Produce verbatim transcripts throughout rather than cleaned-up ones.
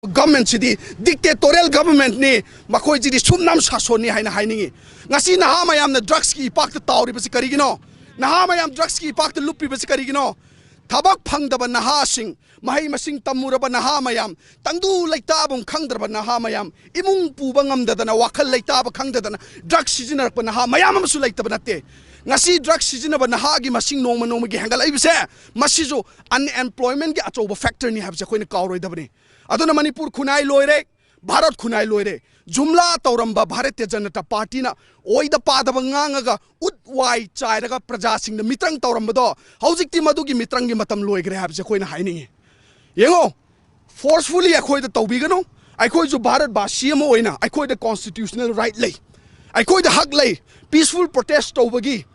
ꯒꯚꯔꯟꯃꯦꯟꯠꯁꯤꯗꯤ ꯗꯤꯛꯇꯦꯇꯣꯔꯤꯌꯦꯜ ꯒꯚꯔꯟꯃꯦꯟꯠꯅꯤ, ꯃꯈꯣꯏꯁꯤꯗꯤ ꯁꯨꯞꯅꯝ ꯁꯥꯁꯣꯟꯅꯤ ꯍꯥꯏꯅ ꯍꯥꯏꯅꯤꯡꯏ꯫ ꯉꯁꯤ ꯅꯍꯥ ꯃꯌꯥꯝꯅ ꯗ꯭ꯔꯒꯁꯀꯤ ꯏꯄꯥꯛꯇ ꯇꯥꯎꯔꯤꯕꯁꯤ ꯀꯔꯤꯒꯤꯅꯣ? ꯅꯍꯥ ꯃꯌꯥꯝ ꯗ꯭ꯔꯒꯁꯀꯤ ꯏꯄꯥꯛꯇ ꯂꯨꯞꯄꯤꯕꯁꯤ ꯀꯔꯤꯒꯤꯅꯣ? ꯊꯕꯛ ꯐꯪꯗꯕ ꯅꯍꯥꯁꯤꯡ, ꯃꯍꯩ ꯃꯁꯤꯡ ꯇꯝꯃꯨꯔꯕ ꯅꯍꯥ ꯃꯌꯥꯝ, ꯇꯪꯗꯨ ꯂꯩꯇꯥꯐꯝ ꯈꯪꯗ꯭ꯔꯕ ꯅꯍꯥ ꯃꯌꯥꯝ, ꯏꯃꯨꯡ ꯄꯨꯕ ꯉꯝꯗꯗꯅ, ꯋꯥꯈꯜ ꯂꯩꯇꯥꯕ ꯈꯪꯗꯗꯅ ꯗ꯭ꯔꯒ ꯁꯤꯖꯤꯟꯅꯔꯛꯄ ꯅꯍꯥ ꯃꯌꯥꯝ ꯑꯃꯁꯨ ꯂꯩꯇꯕ ꯅꯠꯇꯦ꯫ ꯉꯁꯤ ꯗ꯭ꯔꯒ ꯁꯤꯖꯤꯟꯅꯕ ꯅꯍꯥꯒꯤ ꯃꯁꯤꯡ ꯅꯣꯡꯃ ꯅꯣꯡꯃꯒꯤ ꯍꯦꯟꯒꯠꯂꯛꯏꯕꯁꯦ, ꯃꯁꯤꯁꯨ ꯑꯟꯑꯦꯝꯄ꯭ꯂꯣꯏꯃꯦꯟꯠꯀꯤ ꯑꯆꯧꯕ ꯐꯦꯛꯇꯔꯅꯤ ꯍꯥꯏꯕꯁꯦ ꯑꯩꯈꯣꯏꯅ ꯀꯥꯎꯔꯣꯏꯗꯕꯅꯤ꯫ ꯑꯗꯨꯅ ꯃꯅꯤꯄꯨꯔ ꯈꯨꯟꯅꯥꯏ ꯂꯣꯏꯔꯦ, ꯚꯥꯔꯠ ꯈꯨꯟꯅꯥꯏ ꯂꯣꯏꯔꯦ꯫ ꯖꯨꯝꯂꯥ ꯇꯧꯔꯝꯕ ꯚꯥꯔꯇꯤꯌ ꯖꯅꯇꯥ ꯄꯥꯔꯇꯤꯅ ꯑꯣꯏꯗ ꯄꯥꯗꯕ ꯉꯥꯡꯉꯒ ꯎꯠ ꯋꯥꯏ ꯆꯥꯏꯔꯒ ꯄ꯭ꯔꯖꯥꯁꯤꯡꯗ ꯃꯤꯇ꯭ꯔꯪ ꯇꯧꯔꯝꯕꯗꯣ, ꯍꯧꯖꯤꯛꯇꯤ ꯃꯗꯨꯒꯤ ꯃꯤꯇ꯭ꯔꯪꯒꯤ ꯃꯇꯝ ꯂꯣꯏꯈ꯭ꯔꯦ ꯍꯥꯏꯕꯁꯦ ꯑꯩꯈꯣꯏꯅ ꯍꯥꯏꯅꯤꯡꯉꯤ꯫ ꯌꯦꯡꯉꯣ, ꯐꯣꯔꯁꯐꯨꯜꯂꯤ ꯑꯩꯈꯣꯏꯗ ꯇꯧꯕꯤꯒꯅꯨ꯫ ꯑꯩꯈꯣꯏꯁꯨ ꯚꯥꯔꯠ ꯚꯥꯁꯤ ꯑꯃ ꯑꯣꯏꯅ ꯑꯩꯈꯣꯏꯗ ꯀꯣꯟꯁꯇꯤꯇ꯭ꯌꯨꯁꯅꯦꯜ ꯔꯥꯏꯠ ꯂꯩ, ꯑꯩꯈꯣꯏꯗ ꯍꯛ ꯂꯩ꯫ ꯄꯤꯁꯐꯨꯜ ꯄ꯭ꯔꯣꯇꯦꯁ ꯇꯧꯕꯒꯤ,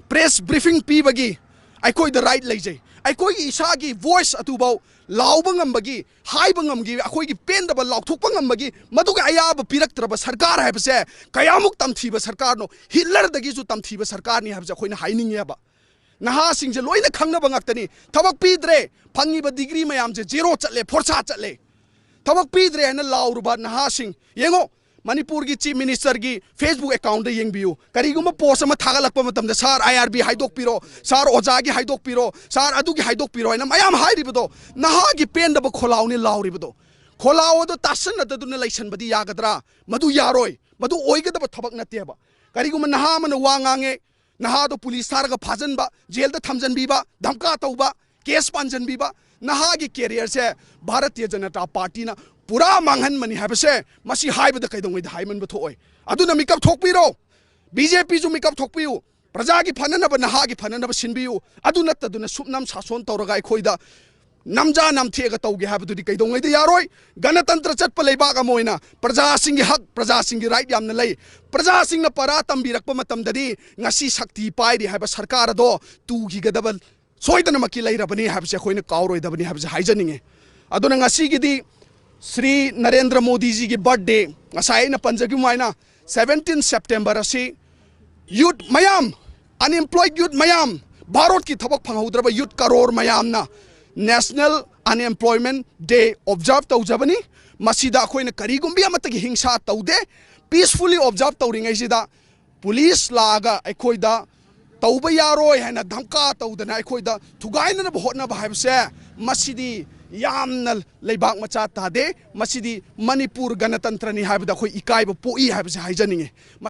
ꯄ꯭ꯔꯦꯁ ꯕ꯭ꯔꯤꯐꯤꯡ ꯄꯤꯕꯒꯤ ꯑꯩꯈꯣꯏꯗ ꯔꯥꯏꯠ ꯂꯩꯖꯩ꯫ ꯑꯩꯈꯣꯏꯒꯤ ꯏꯁꯥꯒꯤ ꯚꯣꯏꯁ ꯑꯗꯨꯐꯥꯎ ꯂꯥꯎꯕ ꯉꯝꯕꯒꯤ, ꯍꯥꯏꯕ ꯉꯝꯒꯤ, ꯑꯩꯈꯣꯏꯒꯤ ꯄꯦꯟꯗꯕ ꯂꯥꯎꯊꯣꯛꯄ ꯉꯝꯕꯒꯤ ꯃꯗꯨꯒꯤ ꯑꯌꯥꯕ ꯄꯤꯔꯛꯇ꯭ꯔꯕ ꯁꯔꯀꯥꯔ ꯍꯥꯏꯕꯁꯦ ꯀꯌꯥꯃꯨꯛ ꯇꯝꯊꯤꯕ ꯁꯔꯀꯥꯔꯅꯣ? ꯍꯤꯠꯂꯔꯗꯒꯤꯁꯨ ꯇꯝꯊꯤꯕ ꯁꯔꯀꯥꯔꯅꯤ ꯍꯥꯏꯕꯁꯦ ꯑꯩꯈꯣꯏꯅ ꯍꯥꯏꯅꯤꯡꯉꯦꯕ꯫ ꯅꯍꯥꯁꯤꯡꯁꯦ ꯂꯣꯏꯅ ꯈꯪꯅꯕ ꯉꯥꯛꯇꯅꯤ꯫ ꯊꯕꯛ ꯄꯤꯗ꯭ꯔꯦ, ꯐꯪꯉꯤꯕ ꯗꯤꯒ꯭ꯔꯤ ꯃꯌꯥꯝꯁꯦ ꯖꯦꯔꯣ ꯆꯠꯂꯦ, ꯐꯣꯔꯁꯥ ꯆꯠꯂꯦ꯫ ꯊꯕꯛ ꯄꯤꯗ꯭ꯔꯦ ꯍꯥꯏꯅ ꯂꯥꯎꯔꯨꯕ ꯅꯍꯥꯁꯤꯡ ꯌꯦꯡꯉꯣ, ꯃꯅꯤꯄꯨꯔꯒꯤ ꯆꯤꯐ ꯃꯤꯅꯤꯁꯇꯔꯒꯤ ꯐꯦꯁꯕꯨꯛ ꯑꯦꯀꯥꯎꯟꯗ ꯌꯦꯡꯕꯤꯌꯨ꯫ ꯀꯔꯤꯒꯨꯝꯕ ꯄꯣꯁ ꯑꯃ ꯊꯥꯒꯠꯂꯛꯄ ꯃꯇꯝꯗ, "ꯁꯥꯔ, ꯑꯥꯏ ꯑꯥꯔ ꯕꯤ ꯍꯥꯏꯗꯣꯛꯄꯤꯔꯣ, ꯁꯥꯔ, ꯑꯣꯖꯥꯒꯤ ꯍꯥꯏꯗꯣꯛꯄꯤꯔꯣ, ꯁꯥꯔ, ꯑꯗꯨꯒꯤ ꯍꯥꯏꯗꯣꯛꯄꯤꯔꯣ" ꯍꯥꯏꯅ ꯃꯌꯥꯝ ꯍꯥꯏꯔꯤꯕꯗꯣ, ꯅꯍꯥꯒꯤ ꯄꯦꯟꯗꯕ ꯈꯣꯜꯂꯥꯎꯅꯤ ꯂꯥꯎꯔꯤꯕꯗꯣ꯫ ꯈꯣꯜꯂꯥꯎ ꯑꯗꯣ ꯇꯥꯁꯟꯅꯗꯗꯨꯅ ꯂꯩꯁꯟꯕꯗꯤ ꯌꯥꯒꯗ꯭ꯔꯥ? ꯃꯗꯨ ꯌꯥꯔꯣꯏ, ꯃꯗꯨ ꯑꯣꯏꯒꯗꯕ ꯊꯕꯛ ꯅꯠꯇꯦꯕ꯫ ꯀꯔꯤꯒꯨꯝꯕ ꯅꯍꯥ ꯑꯃꯅ ꯋꯥ ꯉꯥꯡꯉꯦ, ꯅꯍꯥꯗꯣ ꯄꯨꯂꯤꯁ ꯊꯥꯔꯒ ꯐꯥꯖꯤꯟꯕ, ꯖꯦꯜꯗ ꯊꯝꯖꯤꯟꯕꯤꯕ, ꯙꯝꯀꯥ ꯇꯧꯕ, ꯀꯦꯁ ꯄꯥꯟꯁꯤꯟꯕꯤꯕ, ꯅꯍꯥꯒꯤ ꯀꯦꯔꯤꯌꯔꯁꯦ ꯚꯥꯔꯇꯤꯌ ꯖꯅꯇꯥ ꯄꯥꯔꯇꯤꯅ ꯄꯨꯔꯥ ꯃꯥꯡꯍꯟꯕꯅꯤ ꯍꯥꯏꯕꯁꯦ ꯃꯁꯤ ꯍꯥꯏꯕꯗ ꯀꯩꯗꯧꯉꯩꯗ ꯍꯥꯏꯃꯟꯕ ꯊꯣꯛꯑꯣꯏ꯫ ꯑꯗꯨꯅ ꯃꯤꯀꯞ ꯊꯣꯛꯄꯤꯔꯣ, ꯕꯤ ꯖꯦ ꯄꯤꯁꯨ ꯃꯤꯀꯞ ꯊꯣꯛꯄꯤꯌꯨ, ꯄ꯭ꯔꯖꯥꯒꯤ ꯐꯅꯅꯕ, ꯅꯍꯥꯒꯤ ꯐꯅꯅꯕ ꯁꯤꯟꯕꯤꯌꯨ꯫ ꯑꯗꯨ ꯅꯠꯇꯗꯨꯅ ꯁꯨꯞꯅꯝ ꯁꯥꯁꯣꯟ ꯇꯧꯔꯒ ꯑꯩꯈꯣꯏꯗ ꯅꯝꯖꯥ ꯅꯝꯊꯦꯛꯑꯒ ꯇꯧꯒꯦ ꯍꯥꯏꯕꯗꯨꯗꯤ ꯀꯩꯗꯧꯉꯩꯗ ꯌꯥꯔꯣꯏ꯫ ꯒꯅꯇꯟꯇ꯭ꯔ ꯆꯠꯄ ꯂꯩꯕꯥꯛ ꯑꯃ ꯑꯣꯏꯅ ꯄ꯭ꯔꯖꯥꯁꯤꯡꯒꯤ ꯍꯛ, ꯄ꯭ꯔꯖꯥꯁꯤꯡꯒꯤ ꯔꯥꯏꯠ ꯌꯥꯝꯅ ꯂꯩ꯫ ꯄ꯭ꯔꯖꯥꯁꯤꯡꯅ ꯄꯔꯥ ꯇꯝꯕꯤꯔꯛꯄ ꯃꯇꯝꯗꯗꯤ ꯉꯁꯤ ꯁꯛꯇꯤ ꯄꯥꯏꯔꯤ ꯍꯥꯏꯕ ꯁꯔꯀꯥꯔ ꯑꯗꯣ ꯇꯨꯈꯤꯒꯗꯕ ꯁꯣꯏꯗꯅꯃꯛꯀꯤ ꯂꯩꯔꯕꯅꯤ ꯍꯥꯏꯕꯁꯦ ꯑꯩꯈꯣꯏꯅ ꯀꯥꯎꯔꯣꯏꯗꯕꯅꯤ ꯍꯥꯏꯕꯁꯦ ꯍꯥꯏꯖꯅꯤꯡꯉꯤ꯫ ꯑꯗꯨꯅ ꯉꯁꯤꯒꯤꯗꯤ ꯁ꯭ꯔꯤ ꯅꯔꯦꯟꯗ꯭ꯔ ꯃꯣꯗꯤꯖꯤꯒꯤ ꯕꯔꯊꯗꯦ, ꯉꯁꯥꯏ ꯑꯩꯅ ꯄꯟꯖꯈꯤꯕ ꯑꯗꯨꯃꯥꯏꯅ, ꯁꯕꯦꯟꯇꯤꯟ ꯁꯦꯞꯇꯦꯝꯕꯔ ꯑꯁꯤ ꯌꯨꯠ ꯃꯌꯥꯝ, ꯑꯟꯑꯦꯝꯄ꯭ꯂꯣꯏꯗ ꯌꯨꯠ ꯃꯌꯥꯝ, ꯚꯥꯔꯠꯀꯤ ꯊꯕꯛ ꯐꯪꯍꯧꯗ꯭ꯔꯕ ꯌꯨꯠ ꯀꯔꯣꯔ ꯃꯌꯥꯝꯅ ꯅꯦꯁꯅꯦꯜ ꯑꯟꯑꯦꯝꯄ꯭ꯂꯣꯏꯃꯦꯟꯠ ꯗꯦ ꯑꯣꯕꯖꯥꯔꯚ ꯇꯧꯖꯕꯅꯤ꯫ ꯃꯁꯤꯗ ꯑꯩꯈꯣꯏꯅ ꯀꯔꯤꯒꯨꯝꯕ ꯑꯃꯠꯇꯒꯤ ꯍꯤꯡꯁꯥ ꯇꯧꯗꯦ꯫ Peacefully observe ꯇꯧꯔꯤꯉꯩꯁꯤꯗ ꯄꯨꯂꯤꯁ ꯂꯥꯛꯑꯒ ꯑꯩꯈꯣꯏꯗ ꯇꯧꯕ ꯌꯥꯔꯣꯏ ꯍꯥꯏꯅ ꯙꯝꯀꯥ ꯇꯧꯗꯅ ꯑꯩꯈꯣꯏꯗ ꯊꯨꯒꯥꯏꯅꯅꯕ ꯍꯣꯠꯅꯕ ꯍꯥꯏꯕꯁꯦ, ꯃꯁꯤꯗꯤ ꯌꯥꯝꯅ ꯂꯩꯕꯥꯛ ꯃꯆꯥ ꯇꯥꯗꯦ꯫ ꯃꯁꯤꯗꯤ ꯃꯅꯤꯄꯨꯔ ꯒꯅꯇꯟꯇ꯭ꯔꯅꯤ ꯍꯥꯏꯕꯗ ꯑꯩꯈꯣꯏ ꯏꯀꯥꯏꯕ ꯄꯣꯛꯏ ꯍꯥꯏꯕꯁꯦ ꯍꯥꯏꯖꯅꯤꯡꯉꯤ꯫